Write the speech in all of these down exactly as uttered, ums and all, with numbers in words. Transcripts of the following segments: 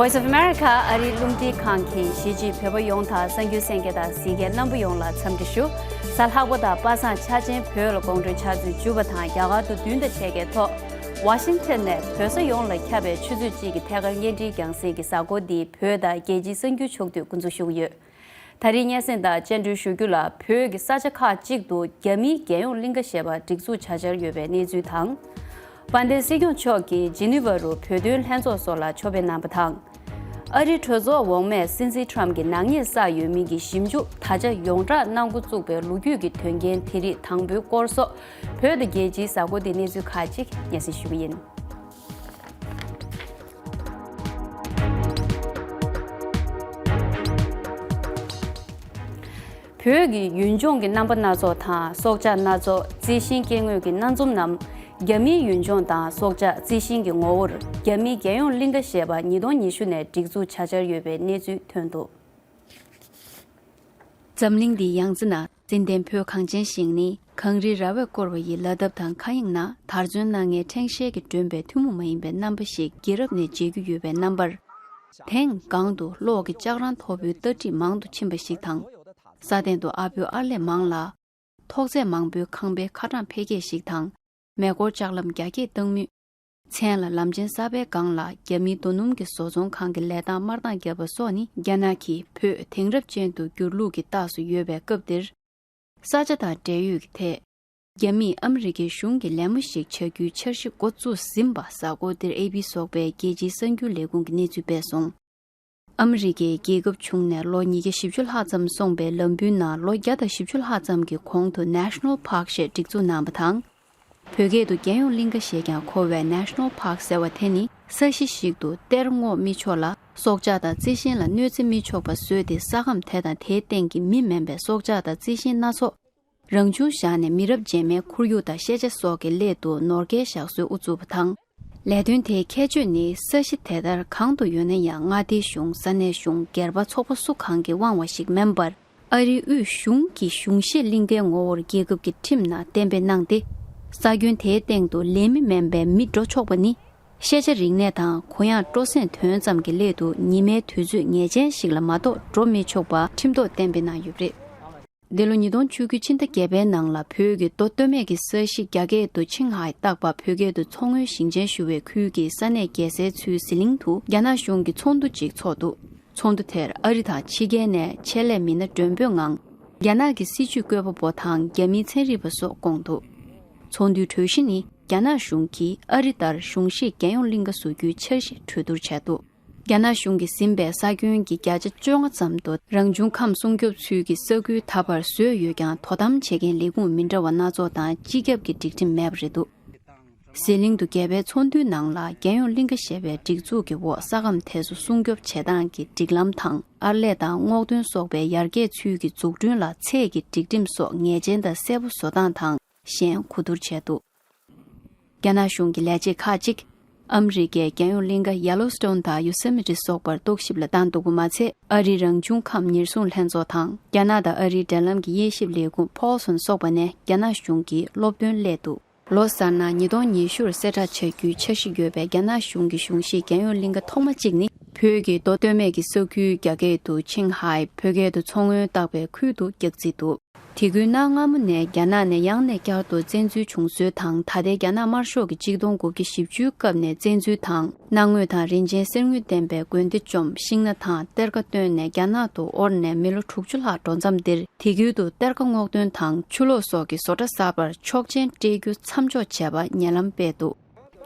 Voice of America ཨ་རིའི་རླུང་འཕྲིན་ཁང་གིས་གཞིས་བྱེས་བོད་པ་ཡོངས་དང་གསར་འགྱུར་གསན་མཁན་དང་གཟིགས་མཁན་རྣམ་པ་ཡོངས་ལ་འཚམས་འདྲི་ཞུ། གཟའ་ལྷག་པ་དང་པ་སངས་འཆར་ཅན་བོད་ལ་དགོང་དྲོའི་ཕྱག་ཚོད་བཅུ་པ་དང་རྒྱ་གར་དུ་བདུན་དང་ཕྱེད་ཀའི་ཐོག་ཝ་ཤིང་ཊོན་ནས་བོད་ས་ཡོངས་ལ་ཁྱབ་པའི་ཆུ་ཚོད་གཅིག་གི་ཐད་ཀར་བརྙན་འཕྲིན་རྒྱང་སྲིང་གི་གཟའ་འཁོར་འདིའི་བོད་དང་རྒྱལ་སྤྱིའི་གསར་འགྱུར་ཕྱོགས་བསྡུས་འགོ་འཛུགས་ཞུ་གི་ཡོད། ད་རེས་སྙན་སེང་དང་བཅར་འདྲི་ཞུ་རྒྱུ་ལ། བོད་ཀྱི་ས་ཆ་ཁག་ཅིག་ཏུ་རྒྱ་མིའི་རྒྱལ་ཡོངས་གླིང་ག་ཞེས་པ་སྒྲིག་འཛུགས་བྱ་འཆར་ཡོད་པའི་གནས་ཚུལ་དང་། དཔལ་ལྡན་སྲིད་སྐྱོང་མཆོག་གིས་ཇི་ནི་ཝ་རུ་བོད་དོན་ལྷན་ཚོགས་སོགས་ལ་ཕྱག་ཕེབས་གནང་བ་དང་། ཨ་རིའི་གྲོས་ཚོགས་འོག་མས་སྲིད་འཛིན་ཊམ་གྱི་ནག་ཉེས་བསགས་ཡོད་མིན་གྱི་ཞིབ་འཇུག་ད་ཆ་ཡོངས་བསྒྲགས་གནང་འགོ་བཙུགས་པའི་ལོ་རྒྱུས་ཀྱི་དོན་རྐྱེན་དེ་རིགས་དང་པོའི་སྐོར་སོགས། བོད་དང་རྒྱལ་སྤྱིའི་གཟའ་འཁོར་འདིའི་གནས་ཚུལ་ཁག་ཅིག་སྙན་སེང་ཞུ་གི་ཡིན། བོད་ཀྱི་ཡུལ་ལྗོངས་ཀྱི་རྣམ་པ་སྣ་ཚོགས་དང་སྲོག་ཆགས་སྣ་ཚོགས་རྩི་ཤིང་སྐྱེ་དངོས་ཀྱི་སྣ་འཛོམས་རྣམས་རྒྱ་མིའི་ཡུལ་ལྗོངས་དང་སྲོག་ཆགས་རྩི་ཤིང་གི་ངོ་བོར་རྒྱ་མིའི་རྒྱལ་ཡོངས་གླིང་ག་ཞེས་པ་ཉིས་སྟོང་ཉི་ཤུ་ནས་སྒྲིག་འཛུགས་བྱ་འཆར་ཡོད་པའི་གནས་ཚུལ་ཐོན་འདུག་འཛམ་གླིང་འདིའི་ཡང་རྩེ་ན་ཙན་དན་བོད་གངས་ཅན་ཞིང་ནི་གངས་རི་ར་བས་བསྐོར་བ་ཡི་ལ་འདབས་དང་མཁའ་དབྱིངས་ན་དར་ཚོན་སྣ་ལྔའི་ཕྲེང་ཞལ་གྱིས་བསྒྲོན་པའི་ཐུན་མོང་མ་ཡིན་པའི་རྣམ་པ་ཞིག་རྒྱལ་རབས་ནས་མཇལ་རྒྱུ་ཡོད་པའི་རྣམ་པར། དེང་གང་དུ་གློག་གི་ལྕགས་རང་མཐོ་པོའི་སྟར་ཁྲིད་མང་དུ་ཕྱིན་པ་ཞིག་དང་། ས་སྟེང་དུ་ཨ་བོའི་ཨར་ལས་མང་ལ། ཐོག་བརྩེགས་མང་པོའི་ཁང་པའི་ཁ་གྲངས་འཕེལ་རྒྱས་ཤིག་དང་། མེ་འཁོར་ལྕགས་ལམ་རྒྱ་སྐྱེད་བཏང་མུས། མཚན་ལ་ལམ་ཆེན་གསར་པའི་སྒང་ལ་རྒྱ་མིའི་རྡོ་སྣུམ་གྱི་བཟོ་ཚོང་ཁང་གི་ལས་སྟངས་དམར་མདངས་བརྒྱབ་པ་སོགས་ནི་རྒྱ་ནག་གིས་བོད་དེང་རབས་ཅན་དུ་བསྒྱུར་ལུགས་ཀྱི་རྟགས་སུ་ཡོད་པའི་སྐབས་འདིར། ས་ཆ་དང་འབྲེལ་ཡོད་ཀྱི་ཐད། རྒྱ་མིས་ཨ་མི་རི་ཀའི་གཞུང་གི་ལད་མོ་ཞིག་བྱ་རྒྱུའི་འཆར་གཞི་འགོ་བཙུགས་ཟིན་པ་གཟའ་འཁོར་འདིར་ཨེ་པི་སོགས་པའི་རྒྱལ་སྤྱིའི་གསར་འགྱུར་ལས་ཁུངས་ཀྱིས་གནས་ཚུལ་སྤེལ་སོང་། ཨ་མི་རི་ཀའི་རྒྱལ་ཁབ་བྱུང་ནས་ལོ་ཉིས་བརྒྱ་བཞི་བཅུ་ལྷག་ཙམ་སོང་པའི་ལམ་བུའི་ནང་ལོ་བརྒྱ་དང་བཞི་བཅུ་ལྷག་ཙམ་གྱི་གོང་དུ་National Park ཞེས་སྒྲིག་འཛུགས་གནང་བ་དང་། བོད་སྐད་དུ་རྒྱལ་ཡོངས་གླིང་ག་ཞེས་ཀྱང་གོ་བའི་National Park ཟེར་བ་དེ་ནི་ས་གཞི་ཞིག་ཏུ་གཏེར་སྔོག་མི་ཆོག་ལ། སྲོག་ཆགས་དང་རྩི་ཤིང་ལ་གནོད་འཚེ་མི་ཆོག་པ་བཟོས་ཏེ་ས་ཁམས་དེ་དང་དེའི་སྟེང་གི་མི་མིན་པའི་སྲོག་ཆགས་དང་རྩི་ཤིང་སྣ་ཚོགས། རང་བྱུང་བཞག་ནས་མི་རབས་རྗེས་མའི་ཁོར་ཡུག་དང་ཤེས་བྱ་སོགས་ཀྱི་སླད་དུ་ནོར་སྐལ་བཞག་སྲོལ་དབུ་བཙུགས་པ་དང་། ལས་དོན་དེའི་ཁྱད་ཆོས་ནི་ས་གཞི་དེ་ལྟར་གང་དུ་ཡོད་ན་ཡང་མངའ་སྡེའི་གཞུང་། ས་གནས་གཞུང་། སྒེར་པ། ཚོགས་པ་སུ་གང་གིས་དབང་བ་ཞིག་མིན་པར། ཨ་རིའི་དབུས་གཞུང་གི་གཞུང་བཞེས་གླིང་གའི་ངོ་བོར་རྒྱལ་ཁབ་ཀྱི་ཁྲིམས་ནང་གཏན་འབེབས་གནང་སྟེ། ས་ཁྱོན་དེའི་སྟེང་དུ་ལས་མི་མིན་པའི་མི་འགྲོ་ཆོག་པ་ནི། ཤེས་བྱ་རིག་གནས་དང་གུ་ཡངས་སྤྲོ་གསེང་དོན་ཙམ་གྱི་སླད་དུ་ཉི་མའི་དུས་ཚོད་ངེས་ཅན་ཞིག་ལ་མ་གཏོགས་འགྲོ་མི་ཆོག་པ་ཁྲིམས་ཐོག་གཏན་འབེབས་གནང་ཡོད་པ་རེད། འདི་ལོ་ཉིས་སྟོང་བཅུ་དགུ་ཕྱི་ཟླ་བརྒྱད་པའི་ནང་ལ་བོད་ཀྱི་མདོ་སྟོད་སྨད་ཀྱི་ས་གཞི་རྒྱ་སྐད་དུ་ཆིང་ཧའེ་བཏགས་པ་བོད་སྐད་དུ་མཚོ་སྔོན་ཞིང་ཆེན་ཞུ་བའི་ཁུལ་གྱི་ས་གནས་རྒྱལ་སའི་ཚུལ་ཟི་ལིང་དུ་རྒྱ་ནག་གཞུང་གི་ཚོགས་འདུ་གཅིག་ཚོགས་འདུག་ཚོགས་འདུ་དེར་ཨ་རི་དང་ཕྱི་རྒྱལ་ནས་ཆེད་ལས་མི་སྣ་མགྲོན་འབོད་ངང་རྒྱ་ནག་གི་སྲིད་བྱུས་བཀོད་པ་པོ་དང་རྒྱ་མིའི་ཚན་རིག་པ་སོགས་བསྐོངས་འདུག་ཚོགས་འདུའི་གྲོས་གཞི་ནི་རྒྱ་ནག་གཞུང་གིས་ཨ་རི་ལྟར་གཞུང་བཞེས་རྒྱལ་ཡོངས་གླིང་ག་བཟོ་རྒྱུའི་འཆར་གཞི་གྲོས་བསྡུར་བྱས་འདུག་རྒྱ་ནག་གཞུང་གིས་ཟིན་པའི་ས་ཁྱོན་གྱི་བརྒྱ་ཆ་བཅོ་ལྔ་ཙམ་དུ་རང་བྱུང་ཁམས་སྲུང་སྐྱོབ་ཚུལ་གྱི་ས་ཁུལ་ད་བར་བཟོས་ཡོད་ཀྱང་དོ་དམ་བྱེད་མཁན་ལས་ཁུངས་མི་འདྲ་བ་སྣ་ཚོགས་དང་སྤྱི་ཁྱབ་ཀྱི་སྒྲིག་ཁྲིམས་མེད་པ་རེད་འདུག་ཟི་ལིང་དུ་རྒྱས་པའི་ཚོགས་འདུའི་ནང་ལ་རྒྱལ་ཡོངས་གླིང་ག་ཞེས་པའི་སྒྲིག་འཛུགས་ཀྱི་འོག་ས་ཁམས་དེ་ཚོ་སྲུང་སྐྱོབ་བྱེད་སྟངས་ཀྱི་སྒྲིག་ལམ་དང་ཨར་ལས་དང་སྔོག་འདོན་སོགས་པའི་ཡར་རྒྱས་ཚུལ་གྱི་འཛུགས་སྐྲུན་ལ་ཚད་ཀྱི་སྒྲིག་ཁྲིམས་སོགས་ངེས་ཅན་དང་གསལ་པོ་བཟོ་སྟངས་དང་གཞན་གོ་བསྡུར་བྱས་འདུག་རྒྱ་ནག་གཞུང་གི་ལས་བྱེད་ཁག་ཅིག་ཨ་མི་རི་ཀའི་རྒྱལ་ཡོངས་གླིང་ག་ཡེ་ལོ་སི་ཊོན་དང་ཡོ་སེ་མི་ཏི་སོགས་པར་རྟོག་ཞིབ་ལ་བཏང་འདུག་པ་མ་ཚད། ཨ་རིའི་རང་བྱུང་ཁམས་ཉེར་སྲུང་ལྷན་ཚོགས་དང་རྒྱ་ནག་དང་ཨ་རིའི་འབྲེལ་ལམ་གྱི་དབྱེ་ཞིབ་ལས་ཁུངས་ཕོལ་སོན་སོགས་པ་ནས་རྒྱ་ནག་གཞུང་གི་སློབ་སྟོན་སླེབས་འདུག་ལོ་གསར་ནང་ཉིས་སྟོང་ཉི་ཤུར་གསལ་བསྒྲགས་བྱ་རྒྱུའི་འཆར་གཞི་ཡོད་པའི་རྒྱ་ནག་གཞུང་གི་གཞུང་བཞེས་རྒྱལ་ཡོངས་གླིང་ག་ཐོག་མ་གཅིག་ནི་བོད་ཀྱི་མདོ་སྟོད་སྨད་ཀྱི་ས་ཁུལ་རྒྱ་སྐད་དུ་ཆིང་ཧའེ། བོད་སྐད་དུ་མཚོ་སྔོན་བཏགས་པའི་ཁུལ་དུ་བཀྱག་རྩིས་འདུག་དེ་ཁུལ་གནའ་སྔ་མོ་ནས་རྒྱ་ནག་ནས་ཡང་ནས་བསྐྱར་དུ་བཙན་འཛུལ་བྱུང་སྲོལ་དང་། ད་ལྟའི་རྒྱ་ནག་དམར་ཤོག་གི་ཆིག་སྟོང་དགུ་བརྒྱ་བཞི་བཅུའི་སྐབས་ནས་བཙན་འཛུལ་དང་། གནའ་དངོས་དང་རིན་ཆེན་གསེར་དངུལ་ལྡན་པའི་དགོན་སྡེ་བཅོམ། ཤིང་སྣ་དང་གཏེར་ཁ་བཏོན་ནས་རྒྱ་ནག་ཏུ་དབོར་ནས་མི་ལོ་དྲུག་ཅུ་ལྷག་འགྲོ་མཚམས་འདིར། དེ་ཁུལ་དུ་གཏེར་ཁ་སྔོག་འདོན་དང་ཆུ་ལོག་སོགས་ཀྱི་བཟོ་གྲྭ་གསར་པར་ཆོག་མཆན་སྤྲད་རྒྱུ་མཚམས་འཇོག་བྱས་པ་ཉེ་ལམ་སྤེལ་འདུག་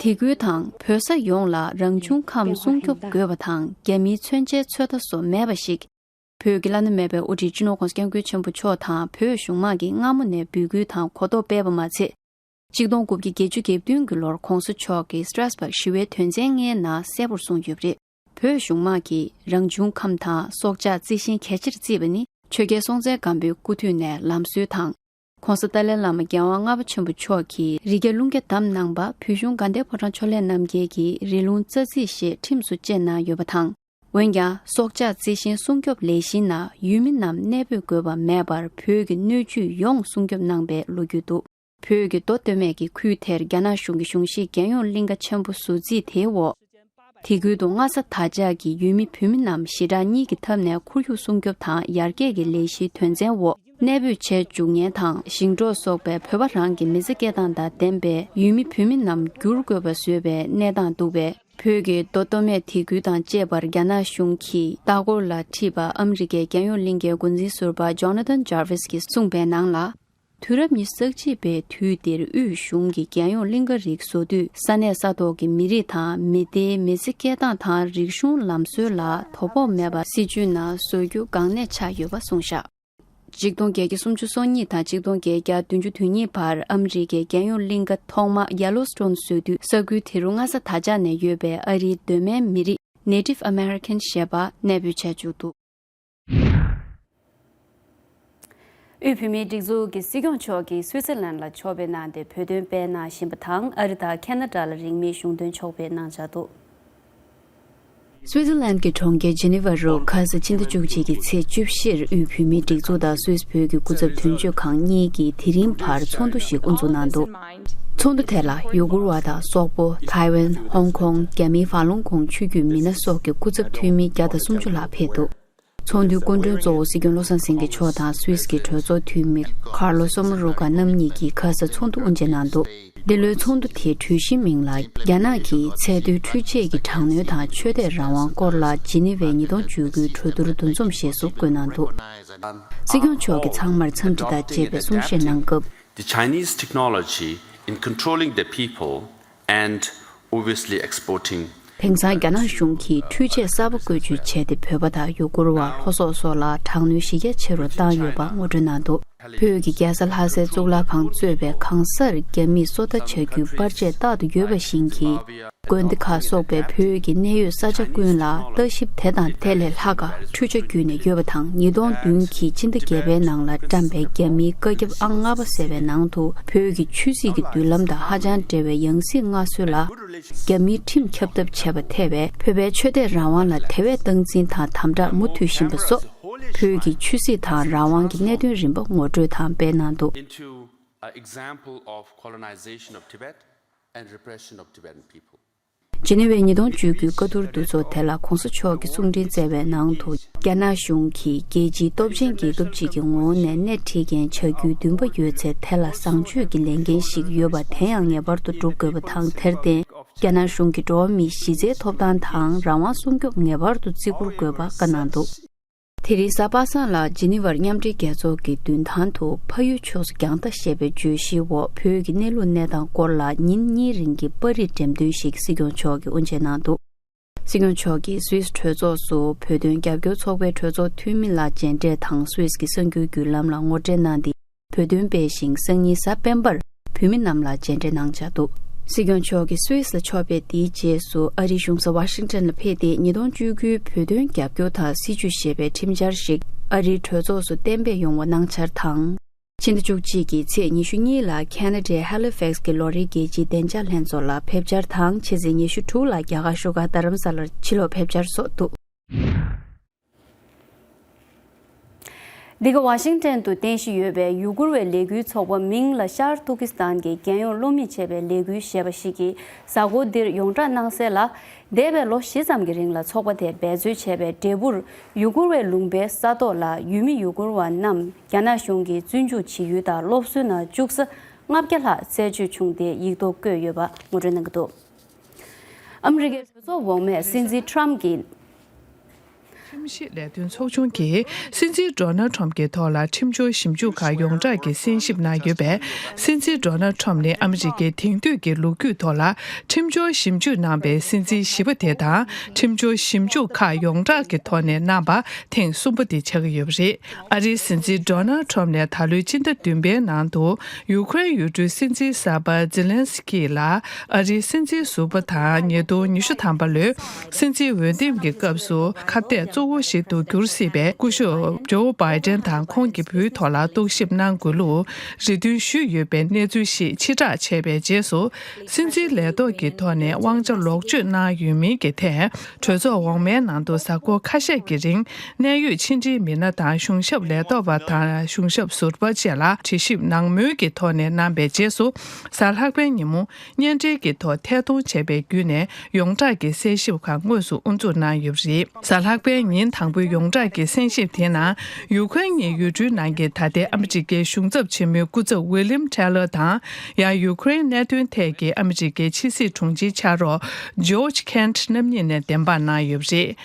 དེ་ཁུལ་དང་བོད་ས་ཡོངས་ལ་རང་བྱུང་ཁམས་སྲུང་སྐྱོབ་དགོས་པ་དང་། རྒྱ་མིའི་མཚོན་ཆའི་ཚོད་ལྟ་སོགས་མེད་པ་ཞིག་བོད་ཀྱི་བླ་ན་མེད་པའི་དབུ་ཁྲིད་སྤྱི་ནོར་༸གོང་ས་༸སྐྱབས་མགོན་ཆེན་པོ་མཆོག་དང་བོད་གཞུང་མང་གིས་སྔ་མོ་ནས་འབོད་སྐུལ་དང་གོ་རྟོགས་སྤེལ་བ་མ་ཚད། ཆིག་སྟོང་དགུ་བརྒྱ་བརྒྱད་ཅུ་གྱ་བདུན་གྱི་ལོར་༸གོང་ས་མཆོག་གིས་Strasbourg་ཞི་བའི་དོན་ཚན་ལྔའི་ནང་གསལ་པོར་གསུངས་ཡོད་པ་རེད། བོད་གཞུང་མང་གིས་རང་བྱུང་ཁམས་དང་སྲོག་ཆགས་རྩི་ཤིང་གལ་ཆེར་བརྩིས་པ་ནི་ཆོས་རྒྱལ་སྲོང་བཙན་སྒམ་པོའི་སྐུ་དུས་ནས་ལམ་སྲོལ་དང་། ༸གོང་ས་ཏཱ་ལའི་བླ་མ་རྒྱལ་དབང་ལྔ་པ་ཆེན་པོ་མཆོག་གིས་རི་རྒྱ་ཀླུང་རྒྱ་བསྡམས་གནང་པ། བོད་གཞུང་དགའ་ལྡན་ཕོ་བྲང་ཕྱོགས་ལས་རྣམ་རྒྱལ་གྱིས་རི་ལུང་རྩ་རྩིས་ཞེས་ཁྲིམས་སུ་བཅས་གནང་ཡོད་པ་དང་། འོན་ཀྱང་སྲོག་ཆགས་རྩི་ཤིང་སྲུང་སྐྱོབ་ལས་གཞིའི་ནང་ཡུལ་མི་རྣམས་གནས་སྤོས་དགོས་པ་མེད་པར་བོད་ཀྱི་སྣོད་བཅུད་ཡོངས་སྲུང་སྐྱོབ་གནང་པའི་ལོ་རྒྱུས་འདུག་བོད་ཀྱི་མདོ་སྟོད་སྨད་ཀྱི་ཁུལ་དེར་རྒྱ་ནག་གཞུང་གི་གཞུང་བཞེས་རྒྱལ་ཡོངས་གླིང་ག་ཆེན་པོ་བཟོ་རྩིས་དེའི་འོག་དེ་ཁུལ་དུ་སྔ་ས་དར་ཆགས་ཀྱིས་ཡུལ་མི་བོད་མི་རྣམས་ཞི་དྲག་གཉིས་ཀྱི་ཐབས་ནས་ཁོར་ཡུག་སྲུང་སྐྱོབ་དང་ཡར་རྒྱས་ཀྱི་ལས་གཞིའི་དོན་ཚན་འོག་གནས་སྤོས་བྱས་འཇུག་མཁན་དང་ཞིང་འབྲོག་སོགས་པའི་བོད་པ་རང་གི་མི་ཚེ་སྐྱེལ་སྟངས་དང་ལྡན་པའི་ཡུལ་མི་བོད་མི་རྣམས་བསྒྱུར་དགོས་པ་བཟོས་པའི་གནས་སྟངས་འདུག་པས། བོད་ཀྱི་མདོ་སྟོད་སྨད་དེ་ཁུལ་དང་བཅས་པར་རྒྱ་ནག་གཞུང་གིས་ལྟ་སྐོར་ལ་ཁྲིད་པ་ཨ་མི་རི་ཀའི་རྒྱལ་ཡོངས་གླིང་ཀའི་འགོ་འཛིན་ཟུར་པ་ཇོ་ན་ཐན་ཇར་ཝིས་ཀྱིས་གསུངས་པའི་ནང་ལ། དུས་རབས་ཉི་ཤུ་རྩ་གཅིག་པའི་དུས་འདིར་དབུས་གཞུང་གིས་རྒྱལ་ཡོངས་གླིང་ཀ་རིགས་བཟོ་དུས་ས་གནས་ས་ཐོག་གི་མི་རིགས་དང་མི་སྡེའི་མི་ཚེ་སྐྱེལ་སྟངས་དང་རིག་གཞུང་ལམ་སྲོལ་ལ་དོ་ཕོག་མེད་པ་སྲིད་ཇུས་ནང་བཟོ་རྒྱུ་འགག་གནད་ཆགས་ཡོད་པ་གསུངས་བཞག། ཆིག་སྟོང་བརྒྱད་བརྒྱ་སུམ་ཅུ་སོ་གཉིས་དང་ཆིག་སྟོང་བརྒྱད་བརྒྱ་བདུན་ཅུ་དོན་གཉིས་བར་ཨ་མི་རི་ཀའི་རྒྱལ་ཡོངས་གླིང་ཀ་ཐོག་མ་ཡེ་ལོ་སི་ཊོན་བཟོ་དུས་ས་ཁུལ་དེ་རུ་སྔ་ས་དར་ཆགས་ནས་ཡོད་པའི་ཨ་རིའི་གདོད་མའི་མི་རིགས་Native American་ཞེས་པ་གནས་སྤོས་བྱས་བཅུག་འདུག། དབུས་བོད་མིའི་སྒྲིག་འཛུགས་ཀྱི་སྲིད་སྐྱོང་མཆོག་གིས་སུའི་ཙེར་ལན་ལ་ཕྱོགས་ཕེབས་གནང་སྟེ་བོད་དོན་སྤེལ་གནང་བཞིན་པ་དང་ཨ་རི་དང་ཁེ་ན་ཌ་ལ་རིང་མིན་གཞུང་དོན་ཕྱོགས་ཕེབས་གནང་འཆར་འདུག། སུའི་ཙེར་ལན་གྱི་གྲོང་ཁྱེར་ཇི་ནི་ཝ་རུ་ཁ་ས་ཕྱི་ཟླ་བཅུ་གཅིག་གི་ཚེས་བཅུ་བཞིར་དབུས་བོད་མིའི་སྒྲིག་འཛུགས་དང་སུད་སི་བོད་ཀྱི་སྐུ་ཚབ་དོན་གཅོད་ཁང་གཉིས་ཀྱིས་དེ་རིང་བར་ཚོགས་འདུ་ཞིག་དབུ་འཛུགས་གནང་འདུག། ཚོགས་འདུ་དེ་ལ་ཡུ་གུར་བ་དང་སོག་པོ། ཐའེ་ཝན། ཧོང་ཀོང་། རྒྱ་མིའི་ཧྥ་ལུང་ཁོངས་ཆོས་བརྒྱུད་མི་སྣ་སོགས་ཀྱི་སྐུ་ཚབ་འཐུས་མི་བརྒྱ་དང་སུམ་ཅུ་ལྷག་ཕེབས་འདུག། ཚོགས་འདུའི་སྐུ་མགྲོན་གཙོ་བོ་སྲིད་སྐྱོང་བློ་བཟང་སེང་གེ་མཆོག་དང་སུད་སི་གི་གྲོས་ཚོགས་འཐུས་མི་ཁར་ལོ་སོ་མ་རུ་ཀ་རྣམ་གཉིས་ཀྱིས་ཁ་ས་ཚོགས་འདུ་དབུ་འབྱེད་གནང་འདུག། འདི་ལོའི་ཚོགས་འདུ་དེའི་གྲོས་གཞིའི་མིང་ལ་རྒྱ་ནག་གིས་ཚད་མཐོའི་འཕྲུལ་ཆས་ཀྱི་དྲག་གནོན་དང་ཆོས་དད་རང་དབང་སྐོར་ལ་ཇི་ནི་ཝའི་ཉིས་སྟོང་བཅུ་དགུའི་གྲོས་བསྡུར་འདུ་འཛོམས་ཞེས་སུ་བཀོད་གནང་འདུག། སྲིད་སྐྱོང་མཆོག་གིས་ཚང་མར་འཚམས་འདྲི་དང་བཅས་པའི་གསུང་བཤད་གནང་སྐབས། The Chinese technology in controlling the people and obviously exporting དེང་སང་རྒྱ་ནག་གཞུང་གིས་འཕྲུལ་ཆས་གསར་པ་བཀོལ་སྤྱོད་བྱས་ཏེ་བོད་པ་དང་ཡུ་གུར་བ། ལྷོ་སོག་སོགས་ལ་དྲག་གནོན་གཞི་རྒྱ་ཆེ་རུ་བཏང་ཡོད་པ་ངོ་སྤྲོད་གནང་འདུག། བོད་ཀྱི་རྒྱལ་ས་ལྷ་སའི་གཙུག་ལག་ཁང་གཙོས་པའི་གང་སར་རྒྱ་མིས་སོ་ལྟ་བྱ་རྒྱུའི་པར་ཆས་རྟག་ཏུ་ཡོད་པ་བཞིན་གྱི། དགོན་སྡེ་ཁག་སོགས་པའི་བོད་ཀྱི་གནད་ཡོད་ས་ཆ་ཀུན་ལ་ལྟ་ཞིབ་དེ་དང་དེ་ལས་ལྷག་ག་འཕྲུལ་ཆ་བརྒྱུད་ནས་ཡོད་པ་དང་། ཉིས་སྟོང་བདུན་གྱི་སྤྱི་ཟླ་བརྒྱད་པའི་ནང་ལ་བཀྲམ་པའི་རྒྱ་མིའི་བཀའ་ཁྱབ་ཨང་ལྔ་པ་ཟེར་བའི་ནང་དུ་བོད་ཀྱི་ཆོས་སྲིད་ཀྱི་མདུན་ལམ་དང་ཧ་ཅང་འབྲེལ་བའི་ཡང་སྲིད་སྔ་སྲོལ་ལ། རྒྱ་མིའི་ཁྲིམས་ཁྱབ་ཐབས་བྱས་པ་ཐེ་བས་བོད་པའི་ཆོས་དད་རང་དབང་ལ་དེ་བས་སྟངས་འཛིན་དང་དམ་དྲག་མུ་མཐུད་བཞིན་པ་སོགས། བོད་ཀྱི་ཆོས་སྲིད་དང་རང་དབང་གི་གནད་དོན་རིམ་པ་ངོ་སྤྲོད་དང་སྤེལ་གནང་འདུག། Into an example of colonization of Tibet and repression of Tibetan people. ཇི་ནི་ཝའི་ཉིས་སྟོང་བཅུ་དགུའི་བཀའ་བསྡུར་འདུ་ཚོགས་དེ་ལ་གོང་ས་མཆོག་གིས་གསུང་འཕྲིན་བསྩལ་བའི་ནང་དུ། རྒྱ་ནག་གཞུང་གིས་རྒྱལ་སྤྱིའི་སྟོབས་ཆེན་རྒྱལ་ཁབ་ཅིག་གི་ངོ་བོ་ནས་སྣེ་ཁྲིད་མཁན་བྱ་རྒྱུའི་འདུན་པ་ཡོད་ཚེ། དེ་ལ་བཟང་སྤྱོད་ཀྱི་ལས་འགན་ཞིག་ཡོད་པ་དེ་ཡང་ངེས་པར་དུ་སྒྲུབ་དགོས་པ་དང་། དེར་བརྟེན། རྒྱ་ནག་གཞུང་གིས་འགྲོ་བ་མིའི་གཞི་རྩའི་ཐོབ་ཐང་དང་རང་དབང་སྲུང་སྐྱོབ་ངེས་པར་དུ་བརྩི་བཀུར་དགོས་པ་བཀའ་གནང་འདུག། དེ་རིང་གཟའ་པ་སངས་ལ་ཇི་ནི་ཝར་མཉམ་འབྲེལ་རྒྱལ་ཚོགས་ཀྱི་མདུན་ཐང་དུ་ཕ་ཡུལ་ཕྱོགས་སུ་རྒྱང་ལྟ་ཞེས་པའི་བརྗོད་གཞིའི་འོག་བོད་ཀྱི་གནས་ལུགས་གནས་སྟངས་སྐོར་ལ་ཉིན་གཉིས་རིང་གི་པར་རིས་འགྲེམས་སྟོན་ཞིག་སྲིད་སྐྱོང་མཆོག་གིས་དབུ་འབྱེད་གནང་འདུག། སྲིད་སྐྱོང་མཆོག་གིས་སུད་སི་གྲོས་ཚོགས་སུ་བོད་དོན་རྒྱབ་སྐྱོར་ཚོགས་པའི་གྲོས་ཚོགས་འཐུས་མི་ལ་མཇལ་འཕྲད་དང་སུད་སི་གི་གསར་འགྱུར་བརྒྱུད་ལམ་ལ་ངོ་སྤྲོད་གནང་སྟེ། བོད་དོན་སྤེལ་ཞིང་སང་ཉིན་གཟའ་སྤེན་པར་བོད་མི་རྣམས་ལ་མཇལ་འཕྲད་གནང་འཆར་འདུག། སྲིད་སྐྱོང་མཆོག་གིས་སུད་སི་ལ་ཕྱོགས་ཕེབས་དེའི་རྗེས་སུ་ཨ་རིའི་གཞུང་ས་ཝ་ཤིང་ཊོན་ལ་ཕེབས་ཏེ། ཉིས་སྟོང་བཅུ་དགུའི་བོད་དོན་རྒྱབ་སྐྱོར་དང་སྲིད་བྱུས་ཞེས་པའི་ཁྲིམས་འཆར་ཞིག་ཨ་རིའི་གྲོས་ཚོགས་སུ་གཏན་འབེབས་ཡོང་བ་གནང་འཆར་དང་། ཕྱི་ཟླ་བཅུ་གཅིག་གི་ཚེས་ཉི་ཤུ་གཉིས་ལ་ཁེ་ན་ཌའི་ཧེ་ལི་ཕེག་སི་གི་ལོ་རེའི་རྒྱལ་སྤྱིའི་བདེ་འཇགས་ལྷན་ཚོགས་ལ་ཕེབས་འཆར་དང་། ཕྱི་ཚེས་ཉི་ཤུ་དྲུག་ལ་རྒྱ་གར་བཞུགས་སྒར་རྡ་རམ་ས་ལར་ཕྱིར་ལོག་ཕེབས་འཆར་སོགས་འདུག། འདི་ག་ཝ་ཤིང་ཊོན་དུ་རྟེན་གཞི་ཡོད་པའི་ཡུ་གུར་བའི་ལས་འགུལ་ཚོགས་པ་མིང་ལ་ཤར་ཏུར་ཀི་སི་ཐན་གྱི་རྒྱལ་ཡོངས་བློ་མིག་ཅེས་པའི་ལས་འགུལ་ཞེས་པ་ཞིག་གིས་གཟའ་འཁོར་འདིར་ཡོངས་བསྒྲགས་གནང་གསལ་ལ། འདས་པའི་ལོ་བཞི་ཙམ་གྱི་རིང་ལ་ཚོགས་པ་དེས་འབད་རྩོལ་བྱས་པའི་འབྲས་བུར། ཡུ་གུར་བའི་ལུང་པའི་ས་ཐོག་ལ་ཡུལ་མི་ཡུ་གུར་བ་རྣམས་རྒྱ་ནག་གཞུང་གིས་བཙོན་འཇུག་བྱེད་ཡུལ་དང་སློབ་གསོའི་ནང་བཅུག་ས་ལྔ་བརྒྱ་ལྷག་རྩད་གཅོད་བྱུང་སྟེ་ཡིག་ཐོག་བཀོད་ཡོད་པ་ངོ་སྤྲོད་གནང་གི་འདུག། ཨ་མི་རི་ཀའི་གྲོས་ཚོགས་འོག་མས་སྲིད་འཛིན་ཁྲམ་གྱི། ཁྲིམས་ཞིབ་ལས་དོན་ཚོགས་ཆུང་གིས་སྲིད་འཛིན་ཌོ་ནལ་ཁྲམ་གྱི་ཐོག་ལ་ཁྲིམས་སྦྱོར་ཞིབ་འཇུག་ཁག་ཡོངས་གྲགས་ཀྱིས་གསན་ཞིབ་གནང་ཡོད་པས། སྲིད་འཛིན་ཌོ་ནལ་ཁྲམ་ནི་ཨ་མི་རི་ཀའི་དེང་དུས་ཀྱི་ལོ་རྒྱུས་ཐོག་ལ་ཁྲིམས་སྦྱོར་ཞིབ་འཇུག་གནང་པའི་སྲིད་འཛིན་བཞི་པ་དེ་དང་། ཁྲིམས་སྦྱོར་ཞིབ་འཇུག་ཁག་ཡོངས་གྲགས་ཀྱི་ཐོག་ནས་གནང་པ་ཐེངས་གསུམ་པ་དེ་ཆགས་ཀྱི་ཡོད་པ་རེད། ཨ་རིའི་སྲིད་འཛིན་ཌོ་ནལ་ཁྲམ་ནས་ད་ལོའི་སྤྱི་ཟླ་བདུན་པའི་ནང་དུ་ཡུ་ཁུ་རེན་ཡུལ་གྲུའི་སྲིད་འཛིན་གསར་པ་ཛེ་ལན་སི་ཀི་ལ་ཨ་རིའི་སྲིད་འཛིན་ཟུར་པ་དང་ཉིས་སྟོང་ཉི་ཤུ་ཐམ་པ་ལོའི་སྲིད་འཛིན་འོས་འདེམས་ཀྱི་སྐབས་སུ་ཁ་གཏད་གཙོ་ གཙོ་བོ་ཞིག་ཏུ་འགྱུར་སྲིད་པས། སྐུ་ཞབས་ཇོ་བྷའི་ཏན་དང་ཁོང་གི་བུའི་ཐོག་ལ་རྟོག་ཞིབ་གནང་དགོས་ལུགས་རེ་འདུན་ཞུས་ཡོད་པའི་གནས་ཚུལ་ཞིག་ཕྱིར་བསྒྲགས་བྱས་པའི་རྗེས་སུ། སྲིད་འཛིན་ལས་ཐོག་གི་ཐོག་ནས་དབང་ཆ་ལོག་སྤྱོད་གནང་ཡོད་མིན་གྱི་ཐད། གྲོས་ཚོགས་འོག་མའི་ནང་དུ་གཟའ་འཁོར་ཁ་ཤས་ཀྱི་རིང་གནད་ཡོད་ཕྱི་འབྲེལ་མི་སྣ་དང་གཞུང་ཞབས་ལས་ཐོག་པ་དང་གཞུང་ཞབས་ཟུར་པ་བཅས་ལ་དྲི་ཞིབ་ནང་མོལ་གྱི་ཐོག་ནས་གནང་པའི་རྗེས་སུ། གཟའ་ལྷག་པའི་ཉིན་མོ་བརྙན་འཕྲིན་གྱི་ཐོག་ཐད་གཏོང་བྱས་པའི་བརྒྱུད་ནས་ཡོངས་གྲགས་ཀྱི་གསན་ཞིབ་ཁག་དངོས་སུ་དབུ་འཛུགས་གནང་ཡོད་པ་རེད། གཟའ་ལྷག་པའི་ཉིན་དང་པོའི་ཡོངས་གྲགས་ཀྱི་གསན་ཞིབ་དེའི་ནང་། ཡུ་ཁུ་རེན་གྱི་ཡུལ་གྲུའི་ནང་གི་ད་ལྟའི་ཨ་མི་རི་ཀའི་གཞུང་ཚབ་ཆེན་མོའི་སྐུ་ཚབ་ཝི་ལིམ་ཁྲེ་ལར་དང་། ཡང་ཡུ་ཁུ་རེན་གནད་དོན་ཐད་ཀྱི་ཨ་མི་རི་ཀའི་ཕྱི་སྲིད་དྲུང་ཆེའི་ཕྱག་རོགས་ཇོརྗ་ཁེན་ཊི་རྣམ་གཉིས་ནས་བདེན་དཔང་གནང་ཡོད་པ་རེད།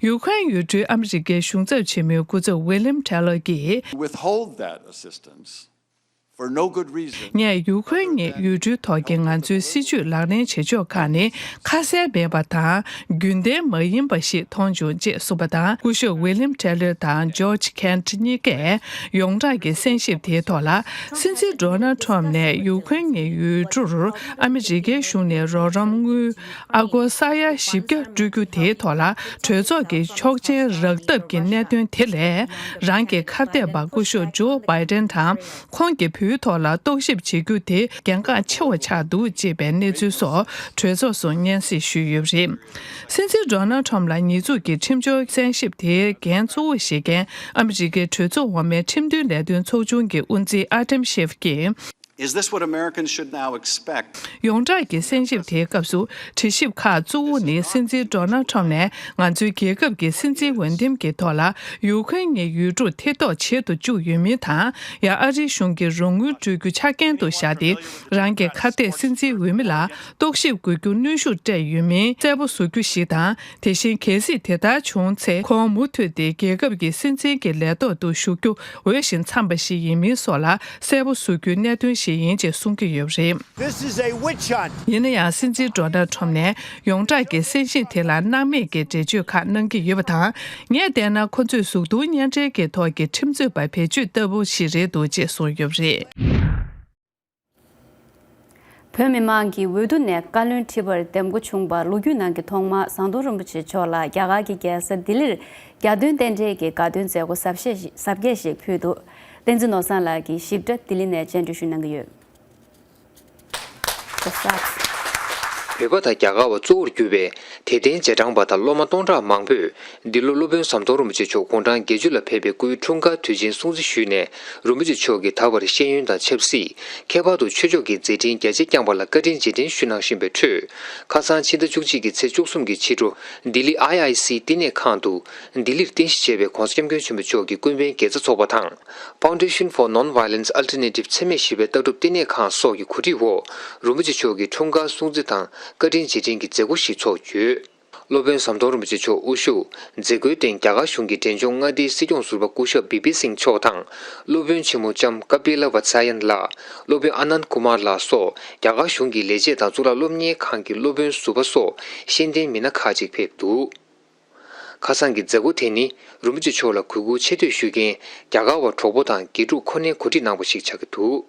ཡུ་ཁུ་རེན་ཡུལ་གྲུའི་ཨ་མི་རི་ཀའི་གཞུང་ཚབ་ཆེན་མོའི་སྐུ་ཚབ་ཝི་ལིམ་ཁྲེ་ལར་གྱིས། Withhold that assistance for no good reason. ངས་ཡུ་ཁུ་རེན་གྱི་ཡུལ་གྲུའི་ཐོག་གི་ང་ཚོའི་སྲིད་ཇུས་ལག་ལེན་བྱེད་ཕྱོགས་ཁག་ནི་ཁ་གསལ་མེད་པ་དང་རྒྱུན་ལྡན་མ་ཡིན་པ་ཞིག་མཐོང་བྱུང་ཅེས་གསུངས་པ་དང་། སྐུ་ཞབས་ཝི་ལིམ་ཁྲེ་ལར་དང་ཇོརྗ་ཁེན་ཊི་གཉིས་ཀས་ཡོངས་གྲགས་ཀྱི་གསན་ཞིབ་དེའི་ཐོག་ལ། སྲིད་འཛིན་ཌོ་ནལ་ཁྲོམ་ནས་ཡུ་ཁུ་རེན་གྱི་ཡུལ་གྲུར་ཨ་མི་རི་ཀའི་གཞུང་ནས་རོགས་རམ་དངུལ་ཨ་སྒོར་ས་ཡ་བཞི་བརྒྱ་སྤྲོད་རྒྱུ་དེའི་ཐོག་ལ་གྲོས་ཚོགས་ཀྱི་ཆོག་མཆན་རག་ཐབས་ཀྱི་གནད་དོན་དེ་ལས། རང་གི་ཁ་གཏད་པ་སྐུ་ཞབས་ཇོ་བྷའི་ཏན་དང་། ཁོང་གི་བུའི་ཐོག་ལ་རྟོག་ཞིབ་བྱེད་རྒྱུ་དེ་གལ་འགངས་ཆེ་བ་ཆགས་འདུག་ཅེས་པའི་གནས་ཚུལ་སོགས་གྲོས་ཚོགས་སུ་སྙན་སེང་ཞུས་ཡོད་པ་རེད། སྲིད་འཛིན་ཌོ་ནལ་ཁྲོམ་ལ་ཉེས་འཛུགས་ཀྱི་ཁྲིམས་སྦྱོར་གསན་ཞིབ་དེའི་འགན་གཙོ་བོ་བཞེས་མཁན་ཨ་མི་རི་ཀའི་གྲོས་ཚོགས་འོག་མའི་ཁྲིམས་མཐུན་ལས་དོན་ཚོགས་ཆུང་གི་དབུ་འཛིན་ཨ་ཏེམ་ཤེབ་ཀྱིས། Is this what Americans should now expect? ཡོངས་གྲགས་ཀྱི་གསན་ཞིབ་དེའི་སྐབས་སུ། དྲི་ཞིབ་ཁག་གཙོ་བོ་ནི་སྲིད་འཛིན་ཌོ་ནལ་ཁྲོམ་ནས་ང་ཚོའི་རྒྱལ་ཁབ་ཀྱི་སྲིད་འཛིན་འོས་འདེམས་ཀྱི་ཐོག་ལ་ཡུ་ཁུ་རེན་གྱི་ཡུལ་གྲུར་ཐེ་གཏོགས་བྱེད་དུ་བཅུག་ཡོད་མིན་དང་། ཡང་ཨ་རིའི་གཞུང་གིས་རོགས་དངུལ་སྤྲོད་རྒྱུ་ཆ་རྐྱེན་དུ་བཞག་སྟེ། རང་གི་ཁ་གཏད་སྲིད་འཛིན་འོས་མི་ལ་རྟོག་ཞིབ་དགོས་རྒྱུ་གནོན་ཤུགས་སྤྲད་ཡོད་མིན་གསལ་པོ་བཟོ་རྒྱུ་ཞིག་དང་། དེ་བཞིན་གལ་སྲིད་དེ་ལྟར་བྱུང་ཚེ། ཁོང་མུ་མཐུད་དེ་རྒྱལ་ཁབ་ཀྱི་སྲིད་འཛིན་གྱི་ལས་ཐོག་ཏུ་བཞུགས་རྒྱུ་འོས་ཤིང་འཚམས་པ་ཞིག་ཡིན་མིན་སོགས་ལ་གསལ་པོ་བཟོ་རྒྱུའི་གནད་དོན་ཞིག་ཡིན་ཅེས་གསུང་གི་ཡོད་པ་རེད། This is a witch hunt. ཡིན་ན་ཡང་སྲིད་འཛིན་ཌོ་ནལ་ཁྲོམ་ནས་ཡོངས་གྲགས་ཀྱི་གསན་ཞིབ་དེ་ལ་སྣང་མེད་ཀྱི་འགྲེལ་བརྗོད་ཁག་གནང་གི་ཡོད་པ་དང་། ངས་བལྟས་ན་ཁོ་ཚོས་གཟུགས་མཐོང་བརྙན་འཕྲིན་གྱི་ཐོག་གི་ཁྲིམས་རྩོད་པ་བེད་སྤྱོད་ལྟ་བུ་ཞིག་རེད་འདུག་ཅེས་གསུངས་ཡོད་པ་རེད། བོད་མི་མང་གིས་འོས་བསྡུ་ནས་བཀའ་བློན་ཁྲི་པར་འདེམས་བསྐོ་བྱུང་བར་ལོ་རྒྱུས་ནང་གི་ཐོག་མ་ཟམ་གདོང་རིན་པོ་ཆེ་མཆོག་ལ་རྒྱ་གར་གྱི་རྒྱལ་ས་ལྡི་ལིར་རྒྱ་དོན་རྟེན་འབྲེལ་གྱི་དགའ་སྟོན་མཛད་སྒོ་གཟབ་རྒྱས་ཤིག་གཟབ་རྒྱས་ཤིག་ཕུལ་འདུག་བསྟན་འཛིན་ནོར་བཟང་ལགས་ཀྱིས་ཞིབ་ཕྲ་ལྡི་ལི་ནས་སྤྱན་འབུལ་ཞུ་གནང་གི་ཡོད། བོད་པ་དང་རྒྱ་གར་བ་གཙོ་བོར་གྱུར་པའི་དད་ལྡན་རྗེས་འབྲང་པ་དང་སློབ་མ་སྟོང་ཕྲག་མང་པོས་འདི་ལོ་སློབ་དཔོན་ཟམ་གདོང་རིན་པོ་ཆེ་མཆོག་དགུང་གྲངས་བརྒྱད་ཅུ་ལ་ཕེབས་པའི་སྐུའི་འཁྲུངས་སྐར་དུས་ཆེན་སྲུང་བརྩི་ཞུས་ནས། རིན་པོ་ཆེ་མཆོག་གིས་ད་བར་ཤེས་ཡོན་དང་ཆབ་སྲིད། ཁྱད་པར་དུ་ཆོས་ཕྱོགས་ཀྱི་མཛད་འཕྲིན་རྒྱ་ཆེ་བསྐྱངས་པ་ལ་བཀའ་དྲིན་རྗེས་དྲན་ཞུ་གནང་བཞིན་པའི་ཁྲོད། ཁ་སང་ཕྱི་ཟླ་བཅུ་གཅིག་གི་ཚེས་བཅུ་གསུམ་གྱི་ཕྱི་དྲོ། ལྡི་ལི་ཨའི་ཨའི་སི་བསྟི་གནས་ཁང་དུ། ལྡི་ལིར་རྟེན་གཞི་བྱས་པའི་༧གོང་ས་༧སྐྱབས་མགོན་ཆེན་པོ་མཆོག་གི་ཀུན་ཕན་དགེ་རྩ་ཚོགས་པ་དང་། Foundation for Non-Violence Alternative འཚེ་མེད་ཞི་བའི་ལྟ་གྲུབ་བསྟི་གནས་ཁང་སོགས་ཀྱི་གོ་སྒྲིག་འོག་རིན་པོ་ཆེ་མཆོག་གི་འཁྲུངས་སྐར་སྲུང་བརྩི་དང་བཀའ་དྲིན་རྗེས་དྲན་གྱི་མཛད་སྒོ་ཞིག་ཚོགས་ཡོད། སློབ་དཔོན་ཟམ་གདོང་རིན་པོ་ཆེ་མཆོག་དབུ་བཞུགས་མཛད་སྒོའི་སྟེང་རྒྱ་གར་གཞུང་གི་འབྲས་ལྗོངས་མངའ་སྡེའི་སྲིད་སྐྱོང་ཟུར་པ་སྐུ་ཞབས་བི་པི་སིང་མཆོག་དང་། སློབ་དཔོན་ཆེན་མོ་ལྕམ་ཀ་པི་ལ་ཝ་ཚ་ཡན་ལགས། སློབ་དཔོན་ཨ་ནནྡ་ཀུ་མར་ལགས་སོགས་རྒྱ་གར་གཞུང་གི་ལས་བྱེད་དང་གཙུག་ལག་སློབ་གཉེར་ཁང་གི་སློབ་དཔོན་ཟུར་པ་སོགས་ཤེས་ལྡན་མི་སྣ་ཁག་ཅིག་ཕེབས་འདུག་ཁ་སང་གི་མཛད་སྒོ་དེ་ནི་རིན་པོ་ཆེ་མཆོག་ལ་གུས་བཀུར་ཆེ་བསྟོད་ཞུ་མཁན་རྒྱ་གར་བ་གྲོགས་པོ་དང་དགེ་ཕྲུག་ཁོ་ནས་གོ་སྒྲིག་གནང་པ་ཞིག་ཆགས་ཀྱི་འདུག་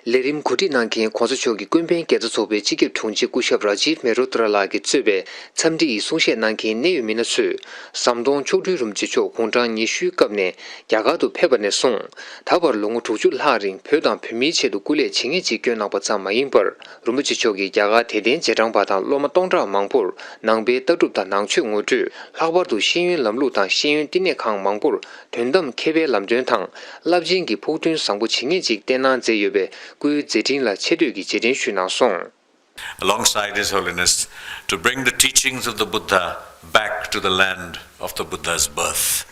ལས་རིམ་གོ་སྒྲིག་གནང་མཁན་༧གོང་ས་མཆོག་གི་ཀུན་ཕན་དགེ་རྩ་ཚོགས་པའི་སྤྱི་ཁྱབ་དྲུང་ཆེ་སྐུ་ཞབས་ར་ཇིབ་མེ་རོ་ཏྲ་ལགས་ཀྱིས་གཙོས་པའི་འཚམས་འདྲི་ཡི་གསུང་བཤད་གནང་མཁན་གནད་ཡོད་མི་སྣ་ཚོས། ཟམ་གདོང་མཆོག་སྤྲུལ་རིན་པོ་ཆེ་མཆོག་དགུང་གྲངས་ཉི་ཤུའི་སྐབས་ནས་རྒྱ་གར་དུ་ཕེབས་པ་ནས་བཟུང་། ད་བར་ལོ་ངོ་དྲུག་ཅུ་ལྷག་རིང་བོད་དང་བོད་མིའི་ཆེད་དུ་སྐུ་ལས་ཇེ་ངེས་ཅིག་བསྐྱོན་གནང་པ་ཙམ་མ་ཡིན་པར། རིན་པོ་ཆེ་མཆོག་གིས་རྒྱ་གར་དད་ལྡན་རྗེས་འབྲང་པ་དང་སློབ་མ་སྟོང་ཕྲག་མང་པོར་ནང་པའི་ལྟ་གྲུབ་དང་ནང་ཆོས་ངོ་སྤྲོད། ལྷག་པར་དུ་ཤེས་ཡོན་ལམ་ལུགས་དང་ཤེས་ཡོན་བསྟི་གནས་ཁང་མང་པོར་དོན་དམ་མཁས་པའི་ལམ་སྟོན་དང་རླབས་ཆེན་གྱི་ཕུགས་འདུན་བཟང་པོ་ཇེ་ངེས་ཅིག་བསྟན་གནང་མཛད་ཡོད་པའི་སྐུའི་མཛད་འཕྲིན་ལ་ཆེ་བསྟོད་ཀྱི་རྗེས་དྲན་ཞུས་གནང་སོང་། Alongside His Holiness, to bring the teachings of the Buddha back to the land of the Buddha's birth.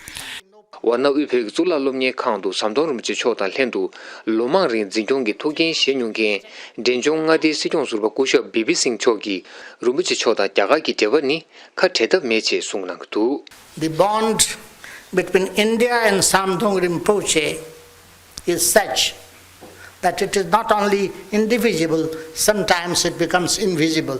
ཝཱ་ཎ་དབུས་བོད་ཀྱི་གཙུག་ལག་སློབ་གཉེར་ཁང་དུ་ཟམ་གདོང་རིན་པོ་ཆེ་མཆོག་དང་ལྷན་དུ་ལོ་མང་རིང་འཛིན་སྐྱོང་གི་ཐུགས་འགན་བཞེས་མྱོང་མཁན་འབྲས་ལྗོངས་མངའ་སྡེའི་སྲིད་སྐྱོང་ཟུར་པ་སྐུ་ཞབས་བི་པི་སིང་མཆོག་གིས་རིན་པོ་ཆེ་མཆོག་དང་རྒྱ་གར་གྱི་འབྲེལ་བ་ནི་ཁ་བྲལ་ཐབས་མེད་ཅེས་གསུངས་གནང་གི་འདུག The bond between India and Samdong Rinpoche is such that it is not only indivisible, sometimes it becomes invisible.